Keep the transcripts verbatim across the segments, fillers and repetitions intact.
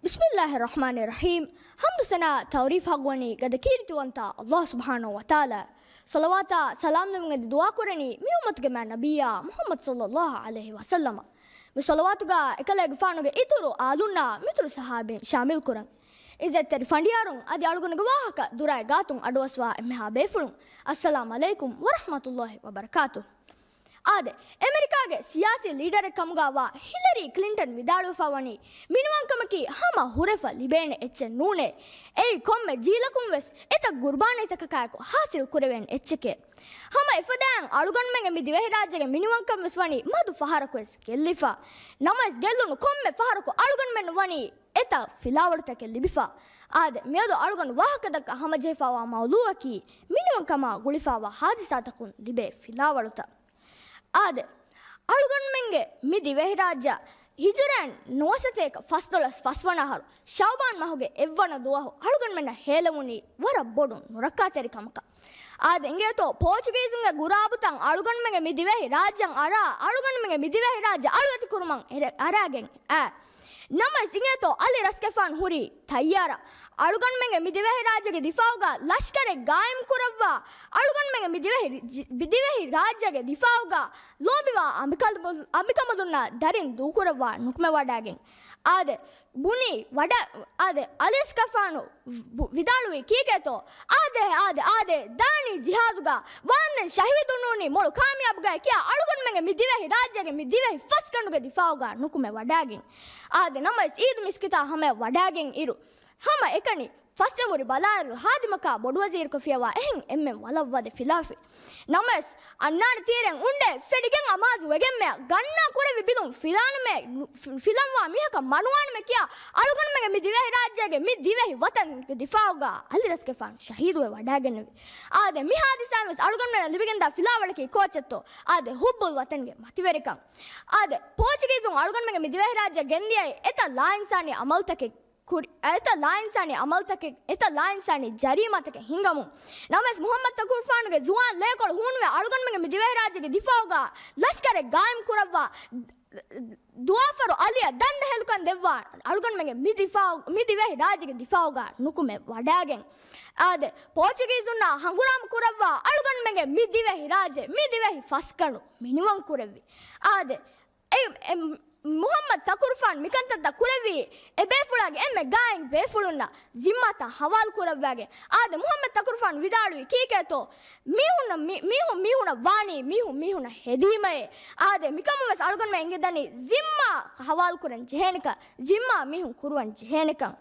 ބިސްމިއްލާހި ރަޙްމާނި ރަޙީމް. ޙަމްދު ސަނާ ތަޢުރީފް ޙައްޤުވަނީ ގަދަ ކީރިތިވަންތަ ﷲ ސުބްޙާނަހޫ ވަތަޢާލާ. ޞަލަވާތާ ސަލާމް ދެމުން އެދި ދުޢާ ކުރަނީ މި އުއްމަތުގެ މާތް ނަބިއްޔާ މުޙައްމަދު ޞައްލައްލާހު ޢަލައިހި ވަސައްލަމަ. މި ޞަލަވާތުގަ އެކަލޭގެފާނުގެ އިތުރު އާލުންނާ މިތުރު ޞަޙާބީން ޝާމިލް ކުރަން. ޢިއްޒަތްތެރި ފަނޑިޔާރުން އަދި އަޅުގަނޑުގެ ވާހަކަ ދުރާއި ގާތުން އަޑުއައްސަވާ އެންމެހާ ބޭފުޅުން، އައްސަލާމް ޢަލައިކުމް ވަރަޙްމަތުﷲ ވަބަރަކާތުހު. އާދެ، އެމެރިކާގެ ސިޔާސީ ލީޑަރެއް ކަމުގައިވާ ހިލަރީ ކްލިންޓަން ވިދާޅުވެފަ ވަނީ، މިނިވަންކަމަކީ ހަމަ ހުރެފަ ލިބޭނެ އެއްޗެއް ނޫނޭ. އެއީ ކޮންމެ ޖީލަކުން ވެސް އެތައް ގުރުބާނީތަކަކާއެކު ހާސިލް ކުރެވޭނެ އެއްޗެކޭ. ހަމަ އެފަދައިން އަޅުގަނޑުމެންގެ މި ދިވެހިރާއްޖޭގެ މިނިވަންކަން ވެސް ވަނީ މަދު ފަހަރަކު ވެސް ގެއްލިފަ. ނަމަވެސް ގެއްލުނު ކޮންމެ ފަހަރަކު އަޅުގަނޑުމެން ވަނީ އެތައް ފިލާވަޅުތަކެއް ލިބިފަ. އާދެ، މިއަދު އަޅުގަނޑު ވާހަކަދައްކަ ހަމަޖެހިފަވާ މައުޟޫއަކީ މިނިވަންކަމާ ގުޅިފަވާ ހާދިސާތަކުން ލިބޭ ފިލާވަޅުތައް. އާދެ، އަޅުގަނޑުމެންގެ މި ދިވެހިރާއްޖެ ހިޖުރައިން ނުވަސަތޭކަ ފަސްދޮޅަސް ފަސްވަނަ އަހަރު ޝައުބާން މަހުގެ އެއްވަނަ ދުވަހު އަޅުގަނޑުމެންނަށް ހޭލެވުނީ ވަރަށް ބޮޑު ނުރައްކާތެރިކަމަކަށް. އާދެ، އިނގޭތޯ ޕޯޗުގީޒުންގެ ގުރާބުތައް އަޅުގަނޑުމެންގެ މި ދިވެހި ރާއްޖެއަށް އަރާ، އަޅުގަނޑުމެންގެ މި ދިވެހި ރާއްޖެ އަޅުވެތި ކުރުމަށް އެރެ-، އަރާގެން އައި. ނަމަވެސް އިނގޭތޯ އަލި ރަސްގެފާނު ހުރީ ތައްޔާރަށް. އަޅުގަނޑުމެންގެ މި ދިވެހިރާއްޖޭގެ ދިފާއުގަ ލަޝްކަރެއް ގާއިމް ކުރައްވާ، އަޅުގަނޑުމެންގެ މި ދިވެހި ރި-، ޖި-، މި ދިވެހި ރާއްޖޭގެ ދިފާއުގަ ލޯބިވާ އަނބިކަލު-، އަނބިކަނބަލުންނާ ދަރިން ދޫކުރައްވާ ނުކުމެވަޑައިގެން. އާދެ، ބުނީ ވަޑަ-، އާދެ، އަލި ރަސްގެފާނު ވިދާޅުވީ ކީކޭތޯ؟ އާދޭ، އާދޭ، އާދޭ، ދާނީ ޖިހާދުގަ، ވާންދެން ޝަހީދުނޫނީ މޮޅު ކާމިޔާބުގައި ކިޔާ އަޅުގަނޑުމެންގެ މި ދިވެހި ރާއްޖޭގެ މި ދިވެހި ފަސްގަނޑުގެ ދިފާއުގަ ނުކުމެ ވަޑައިގެން. އާދެ، ނަމަވެސް އީދު މިސްކިތާ ހަމަޔަށް ވަޑައިގެން އިރު، ހަމަ އެކަނި ފަސްއެމުރި ބަލާއިރު ހާދިމަކާ ބޮޑުވަޒީރަކު ފިޔަވާ އެހެން އެންމެން ވަލަށް ވަދެ ފިލާފި. ނަމަވެސް، އަންނާނެ ތީރެއް އުނޑޭ، ފެޑިގެން އަމާޒު ވެގެންމެ، ގަންނާ ކުރެވި ބިލުން ފިލާނުމޭ، ނު-، ފި-، ފިލަންވާ މީހަކަށް މަނުވާނަމޭ ކިޔާ، އަޅުގަނޑުމެންގެ މި ދިވެހިރާއްޖޭގެ މި ދިވެހި ވަތަންގެ ދިފާއުގަ އަލި ރަސްގެފާނު ޝަހީދުވެ ވަޑައިގެންނެވި. އާދެ، މި ހާދިސާއިން ވެސް އަޅުގަނޑުމެންނަށް ލިބިގެންދާ ފިލާވަޅަކީ ކޯޗެއްތޯ؟ އާދެ، ހުއްބުލް ވަތަންގެ މަތިވެރިކަން. އާދެ، ޕޯޗުގީޒުން އަޅުގަނޑުމެންގެ މި ދިވެހިރާއްޖެ ގެންދިޔައީ އެތައް ލާއިންސާނީ އަމަލުތަކެއް ކުރި-، އެތައް ލާއިންސާނީ އަމަލުތަކެއް، އެތައް ލާއިންސާނީ ޖަރީމާތަކެއް ހިނގަމުން. ނަމަވެސް، މުޙައްމަދު ތަކުރުފާނުގެ ޒުވާން ލޭކޮޅު ހޫނުވެ އަޅުގަނޑުމެންގެ މި ދިވެހިރާއްޖޭގެ ދިފާއުގަ ލަޝްކަރެއް ގާއިމް ކުރައްވާ، ދުވާފަރު އަލިއަށް ދަންދަހެލުކަން ދެއްވާ އަޅުގަނޑުމެންގެ މި ދިފާއު-، މި ދިވެހި ރާއްޖޭގެ ދިފާއުގަ ނުކުމެ ވަޑައިގެން. އާދެ، ޕޯޗުގީޒުންނާ ހަނގުރާމަ ކުރައްވާ އަޅުގަނޑުމެންގެ މި ދިވެހި ރާއްޖެ، މި ދިވެހި ފަސްގަނޑު މިނިވަން ކުރެއްވި. އާދެ، އެ، އެ، މުޙައްމަދު ތަކުރުފާނު މިކަންތައްތައް ކުރެއްވީ، އެ ބޭފުޅާގެ އެންމެ ގާތް ބޭފުޅުންނަށް ޒިންމާތައް ހަވާލު ކުރައްވާގެން. އާދެ، މުޙައްމަދު ތަކުރުފާނު ވިދާޅުވީ ކީކޭތޯ؟ މީހުންނަށް މި-، މީހުން މީހުނަށް ވާނީ މީހުން މީހުނަށް ހެދީމައޭ. އާދެ، މިކަމުން ވެސް އަޅުގަނޑުމެން އެނގިދަނީ ޒިންމާ ހަވާލު ކުރަން ޖެހޭނެކަން، ޒިންމާ މީހުން ކުރުވަން ޖެހޭނެކަން.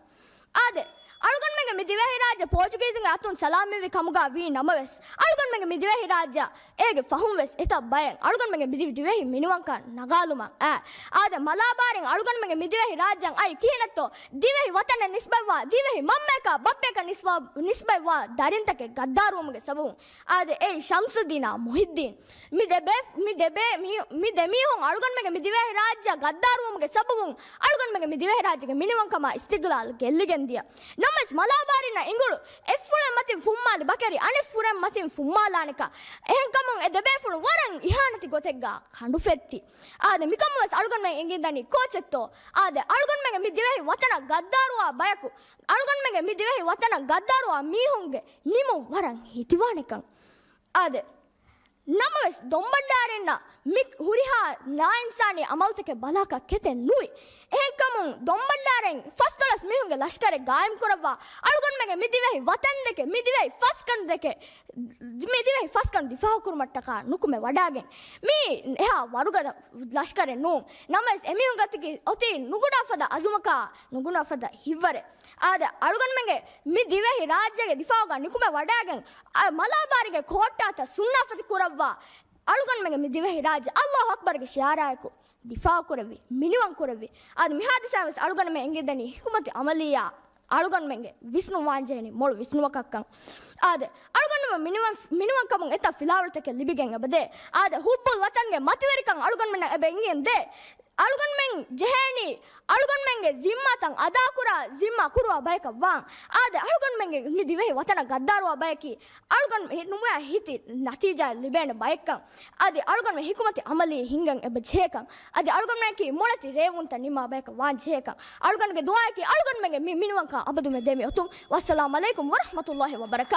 އާދެ، އަޅުގަނޑުމެންގެ މި ދިވެހިރާއްޖެ ޕޯޗުގީޒުންގެ އަތުން ސަލާމްވެވި ކަމުގަ ވީ ނަމަވެސް، އަޅުގަނޑުމެންގެ މި ދިވެހިރާއްޖެ އޭގެ ފަހުން ވެސް އެތައް ބަޔަށް އަޅުގަނޑުމެންގެ މި ދިވެ-، ދިވެހި މިނިވަންކަން ނަގާލުމަށް އައި. އާދެ، މަލާބާރިން އަޅުގަނޑުމެންގެ މި ދިވެހި ރާއްޖެއަށް އައި ކިހިނެއްތޯ؟ ދިވެހި ވަތަނަށް ނިސްބަތްވާ، ދިވެހި މަންމަޔަކާ ބައްޕަޔަކަށް ނިސްބަ-، ނިސްބަތްވާ ދަރިންތަކެއް ގައްދާރުވުމުގެ ސަބަބުން. އާދެ، އެއީ ޝަމްސުއްދީނާ މުހިއްދީން. މި ދެ ބޭ-، މި ދެ ބޭ-، މި، މި ދެ މީހުން އަޅުގަނޑުމެންގެ މި ދިވެހި ރާއްޖެއަށް ގައްދާރުވުމުގެ ސަބަބުން އަޅުގަނޑުމެންގެ މި ދިވެހި ރާއްޖޭގެ މިނިވަންކަމާ އިސްތިގްލާލް ގެއްލިގެން ދިޔަ. ނަމަވެސް މަލާބާރިންނަށް އިނގުޅު އެއްފުޅެއް މަތިން ފުއްމާލި ބަކަރި އަނެއްފުރެއް މަތިން ފުއްމާލާނެކަން. އެހެންކަމުން އެ ދެބޭފުޅުން ވަރަށް އިހާނެތި ގޮތެއްގަ ކަނޑުފެއްތި. އާދެ، މިކަމުން ވެސް އަޅުގަނޑުމެން އެނގިދަނީ ކޯޗެއްތޯ؟ އާދެ، އަޅުގަނޑުމެންގެ މި ދިވެހި ވަތަނަށް ގައްދާރުވާ ބަޔަކު، އަޅުގަނޑުމެންގެ މި ދިވެހި ވަތަނަށް ގައްދާރުވާ މީހުންގެ ނިމުން ވަރަށް ހިތިވާނެކަން. އާދެ، ނަމަވެސް، ދޮންބަންޑާރިންނަށް މި ހުރިހާ ނާއިންސާނީ އަމަލުތަކެއް ބަލާކަށް ކެތެއް ނުވި. އެހެންކަމުން، ދޮންބަންޑާރިން ފަސްދޮޅަސް މީހުންގެ ލަޝްކަރެއް ގާއިމް ކުރައްވާ، އަޅުގަނޑުމެންގެ މި ދިވެހި ވަތަންދެކެ، މި ދިވެހި ފަސްގަނޑުދެކެ، މި ދިވެހި ފަސްގަނޑު ދިފާއު ކުރުމަށްޓަކާ ނުކުމެ ވަޑާގެން، މި އެހާ ވަރުގަދަ ލަޝްކަރެއް ނޫން. ނަމަވެސް، އެމީހުން ގަތިގެ އޮތީ ނުގުނާ ފަދަ އަޒުމަކާ، ނުގުނާ ފަދަ ހިތްވަރެއް. އާދެ، އަޅުގަނޑުމެންގެ މި ދިވެހި ރާއްޖޭގެ ދިފާއުގަ ނިކުމެ ވަޑާގެން، އަ، މަލާބާރީގެ ކޯއްޓާތައް ސުންނާފަތި ކުރައްވާ، އަޅުގަނޑުމެންގެ މި ދިވެހި ރާއްޖެ އައްލާހު އަކްބަރުގެ ޝިޢާރާއެކު ދިފާއު ކުރެއްވި، މިނިވަން ކުރެއްވި. އަދި މި ހާދިސާ ވެސް އަޅުގަނޑުމެން އެނގިދަނީ ހިކުމަތި އަމަލިއްޔާ އަޅުގަނޑުމެންގެ ވިސްނުން ވާންޖެހެނީ މޮޅު ވިސްނުމަކަށްކަން. އާދެ، އަޅުގަނޑުމެން މިނިވަން، މިނިވަންކަމުން އެތައް ފިލާވަޅުތަކެއް ލިބިގެން އެބަދޭ. އާދެ، ހުއްބުލް ވަތަންގެ މަތިވެރިކަން އަޅުގަނޑުމެންނަށް އެބަ އެނގިގެން ދޭ. އަޅުގަނޑުމެން ޖެހޭނީ އަޅުގަނޑުމެންގެ ޒިންމާތައް އަދާކުރާ، ޒިންމާ ކުރުވާ ބަޔަކަށް ވާން. އާދެ، އަޅުގަނޑުމެންގެ މި ދިވެހި ވަތަނަށް ގައްދާރުވާ ބަޔަކީ އަޅުގަނޑު ނުބައި ހިތި ނަތީޖާ ލިބޭނެ ބައެއްކަން. އަދި އަޅުގަނޑުމެން ހިކުމަތި އަމަލީ ހިންގަން އެބަ ޖެހޭކަން. އަދި އަޅުގަނޑުމެންނަކީ މޮޅެތި ރޭވުންތައް ނިންމާ ބަޔަކަށް ވާން ޖެހޭކަން. އަޅުގަނޑުގެ ދުޢާއަކީ އަޅުގަނޑުމެންގެ މި މިނިވަންކަން އަބަދުމެ ދެމި އޮތުން. ވައްސަލާމް ޢަލައިކުމް ވަރަޙްމަތުﷲި ވަބަރަކާތުހު.